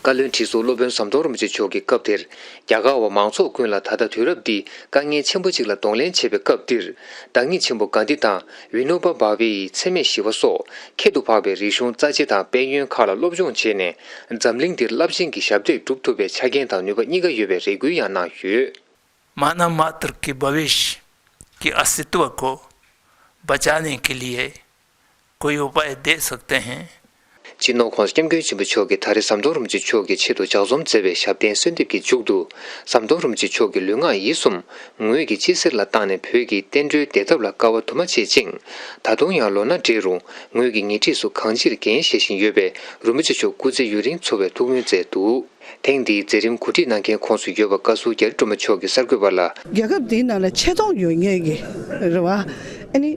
བཀའ་བློན་ཁྲི་ཟུར་སློབ་དཔོན་ཟམ་གདོང་རིན་པོ་ཆེ་མཆོག་གི་སྐབས་དེར། རྒྱ་གར་བ་མང་ཚོགས་ཀུན་ལ་ད་ལྟ་དུས་རབས་འདི་དཀའ་ངལ་ཆེན་པོ་གཅིག་ལ་གདོང་ལེན་བྱེད་པའི་སྐབས་འདིར། བདག་ཉིད་ཆེན་པོ་གྷན་དྷི་དང་ཝི་ནོ་བ་བྷ་ཝེ་ཡི་འཚེ་མེད་ཞི་བ་སོགས་ཁྱད་དུ་འཕགས་པའི་རིག་གཞུང་རྩ་ཆེ་དང་དཔལ་ཡོན་ཁག་ལ་སློབ་སྦྱོང་བྱས་ནས། འཛམ་གླིང་འདིར་རླབས་ཆེན་གྱི་ཞབས་འདེགས་སྒྲུབ་ཐུབ་པའི་ཆ་རྐྱེན་དང་ནུས་པ་གཉིས་ཀ་ཡོད་པའི་རེ་སྐུལ་ཡང་གནང་ཡོད། मानव मात्र के भविष्य के अस्तित्व को बचाने के लिए कोई उपाय दे सकते हैं। སྤྱི་ནོར་༸གོང་ས་༸སྐྱབས་མགོན་ཆེན་པོ་མཆོག་གིས་ད་རེས་ཟམ་གདོང་རིན་པོ་ཆེ་མཆོག་གི་ཆེད་དུ་ལྗགས་རྩོམ་མཛད་པའི་ཞབས་བརྟན་གསོལ་འདེབས་ཀྱི་མཇུག་ཏུ། ཟམ་གདོང་རིན་པོ་ཆེ་མཆོག་གི་ལུས་ངག་ཡིད་གསུམ་ངོས་ཀྱིས་སྤྱི་སེར་ལ་བཏང་ནས། བོད་ཀྱི་བསྟན་འགྲོའི་བདེ་ཐབས་ལ་དཀའ་བ་དུ་མ་སྤྱད་ཅིང་། ད་དུང་ཡང་ལོ་ན་བགྲེས་རུང་ངོས་ཀྱི་ཉེ་འཁྲིས་སུ་གང་ཅིར་འགན་བཞེས་བཞིན་ཡོད་པས། རིན་པོ་ཆེ་མཆོག་སྐུ་ཚེ་ཡུན་རིང་འཚོ་བའི་ཐུགས་སྨོན་མཛད་འདུག་ཐེངས་འདིའི་མཛད་རིམ་གོ་སྒྲིག་གནང་མཁན་ཁོངས་སུ་ཡོད་པ། བཀའ་ཟུར་རྒྱ་རི་སྒྲོལ་མ་མཆོག་གིས་གསར་འགོད་པ་ལ། རྒྱལ་ཁབ་འདིའི་ནང་ལ་ཆེ་མཐོང་ཡོད་མཁན་གྱི་རེད་བ། ཨ་ནི།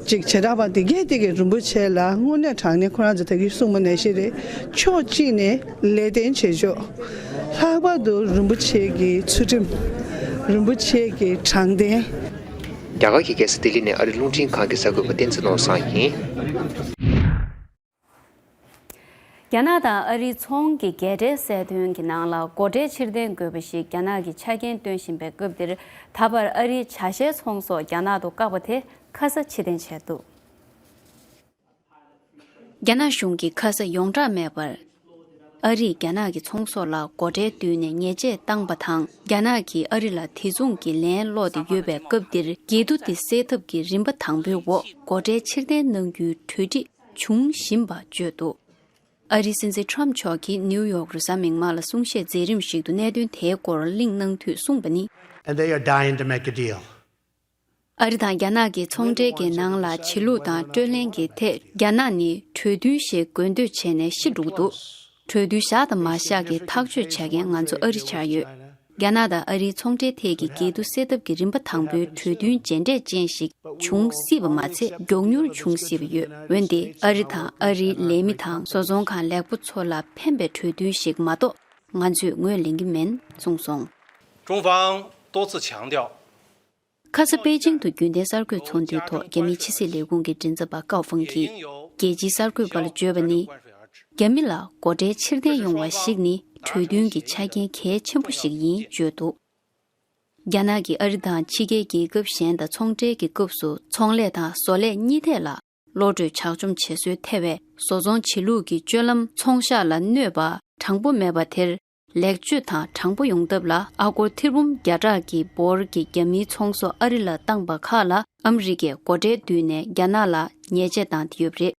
ཅིག་བྱེ་བྲག་པ་འདི་གས་དེ་གའི་རིན་པོ་ཆེ་ལ་དངོས་གནས་དྲང་གནས་ཁོ་རང་ཚོ་ད་གིན་གསུངས་པ་ནང་བཞིན་རེད། ཕྱོགས་གཅིག་ནས་ལེགས་ལྡན་བྱེད་ཕྱོགས། ལྷག་པར་དུ་རིན་པོ་ཆེ་གི་ཚུལ་ཁྲིམས། རིན་པོ་ཆེ་གི་དྲང་བདེན། རྒྱ་གར་གྱི་རྒྱལ་ས་ལྡི་ལི་ནས་ཨ་རི་རླུང་འཕྲིན་ཁང་གི་གསར་འགོད་པ་བསྟན་འཛིན་ནོར་བཟང་ཡིན། རྒྱ་ནག་དང་ཨ་རིའི་ཚོང་གི་འགལ་འབྲེལ་སེལ་དོན་གྱི་ནང་ལ་སྒོ་ཁྲལ་ཕྱིར་འཐེན་དགོས་པ་ཞིག་རྒྱ་ནག་གིས་ཆ་རྐྱེན་སྟོན་བཞིན་པའི་སྐབས་འདིར། ད་བར་ཨ་རིའི་ཇ་ཤའི་ཚོང་ཟོག་རྒྱ་ནག་ཏུ་བཀག་པ་དེ་ཁ་ས་ཕྱིར་འཐེན་བྱས་འདུག་རྒྱ་ནག་གཞུང་གིས་ཁ་ས་ཡོངས་གྲགས་མེད་པར། ཨ་རིས་རྒྱ་ནག་གི་ཚོང་ཟོག་ལ་སྒོ་ཁྲལ་བསྡུས་ནས་ཉེས་ཆད་བཏང་པ་དང་། རྒྱ་ནག་གིས་ཨ་རི་ལ་དེ་མཚུངས་ཀྱི་ལན་སློག་སྟེ་ཡོད་པའི་སྐབས་འདིར། འགལ་འདུ་དེ་སེལ་ཐབས་ཀྱི་རིམ་པ་དང་པོའི་འོག་སྒོ་ཁྲལ་ཕྱིར་འཐེན་གནང་རྒྱུའི་གྲོས་འགྲིག་འབྱུང་བཞིན་པ་བརྗོད་འདུག་ཨ་རིའི་སྲིད་འཛིན་ཁྲོམ་མཆོག་གིས་ནིའུ་ཡོག་རེས་གཟའ་མིག་དམར་ལ་གསུང་བཤད་མཛད་རིམ་ཞིག་ཏུ་གནད་དོན་དེའི་སྐོར་གླེང་གནང་དུས་གསུངས་པ་ནི། And they are dying to make a deal. ཨ་རི་དང་རྒྱ་ནག་གི་ཚོང་འབྲེལ་གྱི་ནང་ལ་བྱེད་ལུགས་དང་སྤྲོད་ལེན་གྱི་ཐད། རྒྱ་ནག་ནི་གྲོས་མཐུན་ཞིག་དགོས་འདོད་བྱས་ནས་ཤི་འགྲོ་གི་འདུག་གྲོས་མཐུན་བཞག་དང་མ་བཞག་གི་ཐག་གཅོད་བྱ་མཁན་ང་ཚོ་ཨ་རི་ཆགས་ཡོད། རྒྱ་ནག་དང་ཨ་རིའི་ཚོང་འབྲེལ་ཐད་ཀྱི་འགལ་འདུ་སེལ་ཐབས་ཀྱི་རིམ་པ་དང་པོའི་གྲོས་མཐུན་རྗེས་འབྲས་ཅན་ཞིག་འབྱུང་སྲིད་པ་མ་ཚད། མགྱོགས་མྱུར་འབྱུང་སྲིད་པ་ཡོད། འོན་ཏེ་ཨ་རི་དང་ཨ་རིའི་ལས་མི་དང་བཟོ་ཚོང་ཁང་ལེགས་པོ་ཚོ་ལ་ཕན་པའི་གྲོས་མཐུན་ཞིག་མ་གཏོགས་ང་ཚོས་ངོས་ལེན་གྱི་མིན་གསུངས་སོང་། 中方多次强调， ཁ་ས་པེ་ཅིང་དུ་རྒྱུན་ལྡན་གསར་འགོད་ཚོགས་འདུའི་ཐོག་རྒྱ་མིའི་ཕྱི་སྲིད་ལས་ཁུངས་ཀྱི་མགྲིན་ཚབ་པ་ཀའོ་ཧྥང་གིས་རྒྱལ་སྤྱིའི་གསར་འགོད་པ་ལ་བརྗོད་པ་ནི། རྒྱ་མི་ལ་སྒོ་ཁྲལ་ཕྱིར་འཐེན་ཡོང་བ་ཞིག་ནི་གྲོས་མཐུན་གྱི་ཆ་རྐྱེན་གལ་ཆེན་པོ་ཞིག་ཡིན་བརྗོད་འདུག་རྒྱ་ནག་གིས་ཨ་རི་དང་ཕྱི་རྒྱལ་རྒྱལ་ཁབ་གཞན་དང་ཚོང་འབྲེལ་གྱི་སྐབས་སུ་ཚོང་ལས་དང་བཟོ་ལས་གཉིས་ཐད་ལ་བློ་གྲོས་ཇག་བཅོམ་བྱེད་སྲོལ་ཐེ་བའི་བཟོ་ཚོང་བྱེད་ལུགས་ཀྱི་སྤྱོད་ལམ་ཚོང་ཤག་ལ་གནོད་པ་དྲང་པོ་མེད་པ་དེར། ལེགས་བཅོས་དང་དྲང་པོ་ཡོང་ཐབས་ལ་ཨ་སྒོར་ཐེར་འབུམ་བརྒྱ་ཕྲག་གི་འབོར་གྱི་རྒྱ་མིའི་ཚོང་ཟོག་ཨ་རི་ལ་བཏང་པ་ཁག་ལ་ཨ་མི་རི་ཀས་སྒོ་ཁྲལ་བསྡུས་ནས་རྒྱ་ནག་ལ་ཉེས་ཆད་བཏང་སྟེ་ཡོད་པ་རེད།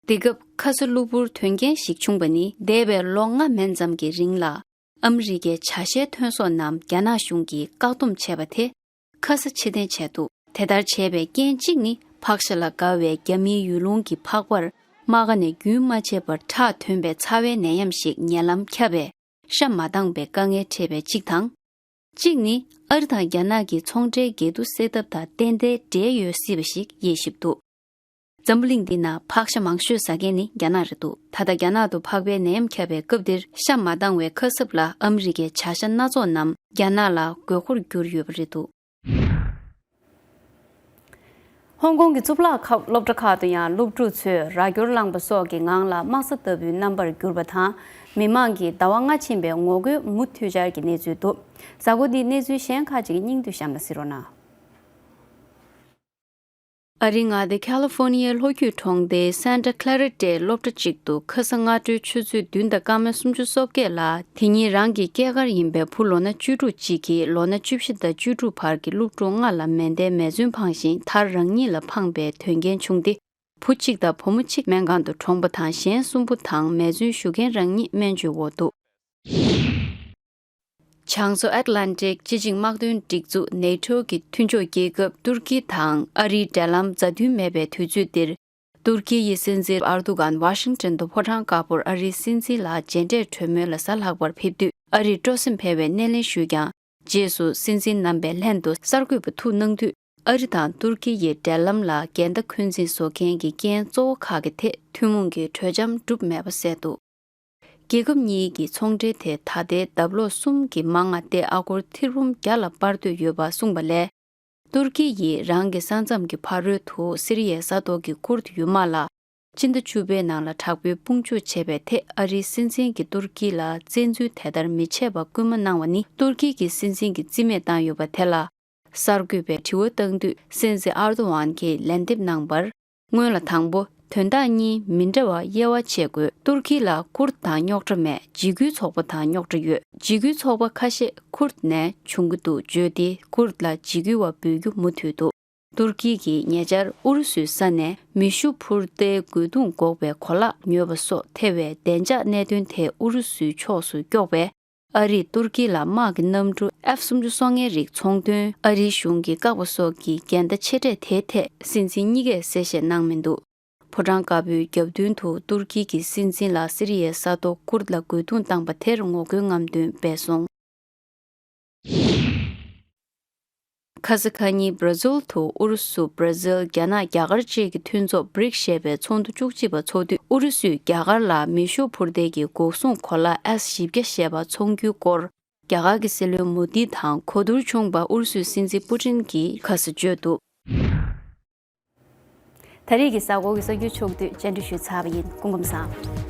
འདི་སྐབས་ཁ་ས་གློ་བུར་དོན་རྐྱེན་ཞིག་བྱུང་བ་ནི། འདས་པའི་ལོ་ལྔ་མན་ཙམ་གྱི་རིང་ལ་ཨ་མི་རི་ཀའི་ཇ་ཤའི་ཐོན་ཟོག་རྣམས་རྒྱ་ནག་གཞུང་གིས་བཀག་སྡོམ་བྱས་པ་དེ་ཁ་ས་ཕྱིར་འཐེན་བྱས་འདུག་དེ་ལྟར་བྱས་པའི་རྐྱེན་གཅིག་ནི། ཕག་ཤ་ལ་དགའ་བའི་རྒྱ་མིའི་ཡུལ་ལུང་གི་ཕག་པར་རྨ་ཁ་ནས་རྒྱུན་མ་ཆད་པར་ཁྲག་ཐོན་པའི་ཚ་བའི་ནད་ཡམས་ཤིག་ཉེ་ལམ་ཁྱབ་པས་ཤ་མ་འདང་བའི་དཀའ་ངལ་འཕྲད་པའི་གཅིག་དང་། གཅིག་ནི་ཨ་རི་དང་རྒྱ་ནག་གི་ཚོང་འབྲེལ་འགལ་འདུ་སེལ་ཐབས་དང་ཏན་ཏན་འབྲེལ་ཡོད་སྲིད་པ་ཞིག་དབྱེ་ཞིབ་འདུག་འཛམ་བུ་གླིང་འདི་ན་ཕག་ཤ་མང་ཤོས་ཟ་མཁན་ནི་རྒྱ་ནག་རེད་འདུག་ད་ལྟ་རྒྱ་ནག་ཏུ་ཕག་པའི་ནད་ཡམས་ཁྱབ་པའི་སྐབས་འདིར་ཤ་མ་འདང་བའི་ཁ་གསབ་ལ་ཨ་མི་རི་ཀའི་བྱ་ཤ་སྣ་ཚོགས་རྣམས་རྒྱ་ནག་ལ་དགོས་མཁོར་གྱུར་ཡོད་པ་རེད་འདུག་ཧོང་ཀོང་གི་གཙུག་ལག་ཁག་སློབ་གྲྭ་ཁག་ཏུ་ཡང་སློབ་ཕྲུག་ཚོས་ར་སྐྱོར་བསླངས་པ་སོགས་ཀྱི་ངང་ལ་དམག་ས་ལྟ་བུའི་རྣམ་པར་གྱུར་པ་དང་། མི་མང་གིས་ཟླ་བ་ལྔ་ཕྱིན་པའི་ངོ་རྒོལ་མུ་མཐུད་འཆར་གྱི་གནས་ཚུལ་འདུག་གཟའ་འཁོར་འདིའི་གནས་ཚུལ་གཞན་ཁག་ཅིག་སྙིང་བསྡུས་གཤམ་ལ་གཟིགས་རོགས་གནང་། ཨ་རིའི་མངའ་སྡེ་ཁ་ལི་ཧྥོ་ནི་ཡའི་ལྷོ་རྒྱུད་གྲོང་སྡེའི་Santa Clarita་སློབ་གྲྭ་གཅིག་ཏུ་ཁ་སང་སྔ་དྲོའི་ཆུ་ཚོད་བདུན་དང་སྐར་མ་སུམ་ཅུ་སོ་བརྒྱད་ལ། དེ་ཉིན་རང་གི་སྐྱེས་སྐར་ཡིན་པའི་བུ་ལོ་ན་བཅུ་དྲུག་ཅིག་གིས་ལོ་ན་བཅུ་བཞི་དང་བཅུ་དྲུག་བར་གྱི་སློབ་ཕྲུག་ལྔ་ལ་མེ་མདའི་མེ་མཚོན་འཕངས་ཤིང་། མཐར་རང་ཉིད་ལ་འཕངས་པའི་དོན་རྐྱེན་བྱུང་སྟེ། བུ་གཅིག་དང་བུ་མོ་གཅིག་སྨན་ཁང་དུ་གྲོངས་པ་དང་། གཞན་གསུམ་པོ་དང་མེ་མཚོན་གཞུ་མཁན་རང་ཉིད་སྨན་བཅོས་འོག་འདུག་བྱང་མཚོ་ཨེཊ་ལན་ཊིག་སྤྱི་ཆིངས་དམག་དོན་སྒྲིག་འཛུགས་NATO་གི་མཐུན་ཕྱོགས་རྒྱལ་ཁབ་ཏུར་ཀི་དང་ཨ་རིའི་འབྲེལ་ལམ་མཛའ་མཐུན་མེད་པའི་དུས་ཚོད་འདིར། ཏུར་ཀི་ཡི་སྲིད་འཛིན་ཨར་དུ་གྷན་ཝ་ཤིང་ཏོན་དུ་ཕོ་བྲང་དཀར་པོར་ཨ་རིའི་སྲིད་འཛིན་ལ་མཇལ་འཕྲད་གྲོས་མོལ་ལ་གཟའ་ལྷག་པར་ཕེབས་དུས། ཨ་རིར་སྤྲོ་སེམས་འཕེལ་བའི་སྣེ་ལེན་ཞུས་ཀྱང་། རྗེས་སུ་སྲིད་འཛིན་རྣམ་པས་ལྷན་དུ་གསར་འགོད་པ་ཐུག་གནང་དུས། ཨ་རི་དང་ཏུར་ཀི་ཡི་འབྲེལ་ལམ་ལ་འགལ་ཟླ་འཁོན་འཛིན་བཟོ་མཁན་གྱི་རྐྱེན་གཙོ་བོ་ཁག་གི་ཐད་ཐུན་མོང་གི་གྲོས་འཆམ་གྲུབ་མེད་པ་གསལ་འདུག་རྒྱལ་ཁབ་གཉིས་ཀྱི་ཚོང་འབྲེལ་དེ་ད་ལྟའི་ལྡབ་ལོག་གསུམ་གྱི་མང་ང་སྟེ་ཨ་སྒོར་ཐེར་འབུམ་བརྒྱ་ལ་སྤར་འདོད་ཡོད་པ་གསུངས་པ་ལས། ཏུར་ཀི་ཡིས་རང་གི་ས་མཚམས་ཀྱི་ཕ་རོལ་དུ་སི་རི་ཡའི་ས་ཐོག་གི་ཁུར་དུ་ཡུལ་དམག་ལ་སྤྱི་ཟླ་བཅུ་པའི་ནང་ལ་དྲག་པོའི་དཔུང་འཇུག་བྱས་པའི་ཐད་ཨ་རིའི་སྲིད་འཛིན་གྱིས་ཏུར་ཀི་ལ་བཙན་འཛུལ་དེ་ལྟར་མི་བྱེད་པ་སྐུལ་མ་གནང་བ་ནི་ཏུར་ཀི་གི་སྲིད་འཛིན་གྱིས་རྩིས་མེད་བཏང་ཡོད་པ་དེ་ལ། གསར་འགོད་པས་དྲི་བ་བཏང་དུས། སྲིད་འཛིན་ཨར་དོ་ཝན་གྱིས་ལན་འདེབས་གནང་བར། སྔོན་ལ་དང་པོ་ དོན་དག་གཉིས་མི་འདྲ་བ་དབྱེ་བ་ཕྱེ་དགོས། ཏུར་ཀི་ལ་ཀུར་དང་རྙོག་དྲ་མེད། འཇིགས་སྐུལ་ཚོགས་པ་དང་རྙོག་དྲ་ཡོད། འཇིགས་སྐུལ་ཚོགས་པ་ཁ་ཤས་ཀུར་ནས་བྱུང་གི་འདུག་བརྗོད་དེ་ཀུར་ལ་འཇིགས་སྐུལ་བ་འབོད་རྒྱུ་མུ་མཐུད་འདུག་ཏུར་ཀི་གིས་ཉེ་ཆར་ཨུ་རུ་སུའི་ས་ནས་མེ་ཤུགས་འཕུར་མདེལ་རྒོལ་རྡུང་འགོག་པའི་གོ་ལག་ཉོས་པ་སོགས་ཐེ་བའི་བདེ་འཇགས་གནད་དོན་ཐད་ཨུ་རུ་སུའི་ཕྱོགས་སུ་དཀྱོགས་པས། ཨ་རིས་ཏུར་ཀི་ལ་དམག་གི་གནམ་གྲུ་ཨེཕ་སུམ་ཅུ་སོ་ལྔའི་རིགས་ཚོང་དོན་ཨ་རིའི་གཞུང་གིས་བཀག་པ་སོགས་ཀྱི་འགལ་ཟླ་ཆེ་གྲས་དེའི་ཐད་སྲིད་འཛིན་གཉིས་ཀས་གསལ་བཤད་གནང་མི་འདུག་ཕོ་བྲང་དཀར་པོའི་རྒྱབ་མདུན་དུ་ཏུར་ཀི་གི་སྲིད་འཛིན་ལ་སི་རི་ཡའི་ས་ཐོག་ཀུར་ལ་རྒོལ་རྡུང་བཏང་པ་དེར་ངོ་རྒོལ་རྔམ་སྟོན་སྤེལ་སོང་། ཁ་ས་ཁ་ཉིན་སྦྲ་ཛིལ་དུ་ཨུ་རུ་སུ། སྦྲ་ཛིལ། རྒྱ་ནག་རྒྱ་གར་བཅས་ཀྱི་མཐུན་ཚོགས་བྷི་རིག་ཞེས་པའི་ཚོགས་འདུ་བཅུ་གཅིག་པ་ཚོགས་དུས་ཨུ་རུ་སུས་རྒྱ་གར་ལ་མེ་ཤུགས་འཕུར་མདེལ་གྱི་འགོག་སྲུང་གོ་ལག་ཨེས་བཞི་བརྒྱ་ཞེས་པ་འཚོང་རྒྱུའི་སྐོར། རྒྱ་གར་གྱི་སྲིད་བློན་མོ་དི་དང་གོ་བསྡུར་བྱུང་བ་ཨུ་རུ་སུའི་སྲིད་འཛིན་པུ་ཏིན་གྱིས་ཁ་ས་བརྗོད་འདུག་ད་རེས་ཀྱི་གཟའ་འཁོར་གྱི་གསར་འགྱུར་ཕྱོགས་བསྡུས་བཅར་འདྲི་ཞུས་ཚར་བ་ཡིན། སྐུ་ཁམས་བཟང་།